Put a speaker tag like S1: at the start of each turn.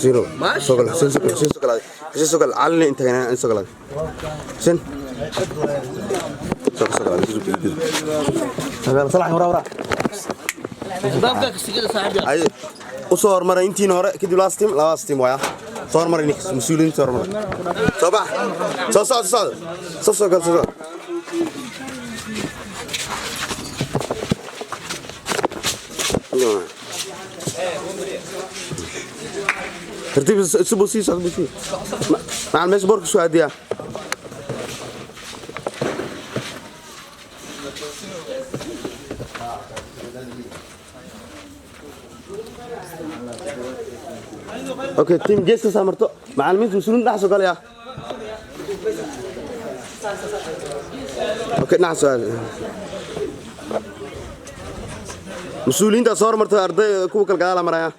S1: Xuseen soo gal, Xuseen soo gal, Xuseen soo gal, Xuseen soo gal, calina inta kana soo gal. Xuseen soo gal, soo gal. Salax wara wara.
S2: Baabka kasigada saaxiib.
S1: Ay u soo hormaray intiin hore, kadib last team, last team waya. Soo hormaray ninka mas'uuliyiinta, soo hormaray. Soo bax. Soo socdo, socdo. Soo soo gal, soo socdo. Tartiib isu sii socdo sii. Macal meesha boorka soo aadiyaa. Okay, team geeska saa marto. Macallimiinta mas'uuliyiinta dhex soo galaya. Okay, dhinaca soo aad. Mas-uuliyiinta soo hormartay, arday kuwa kale gadaala maraya.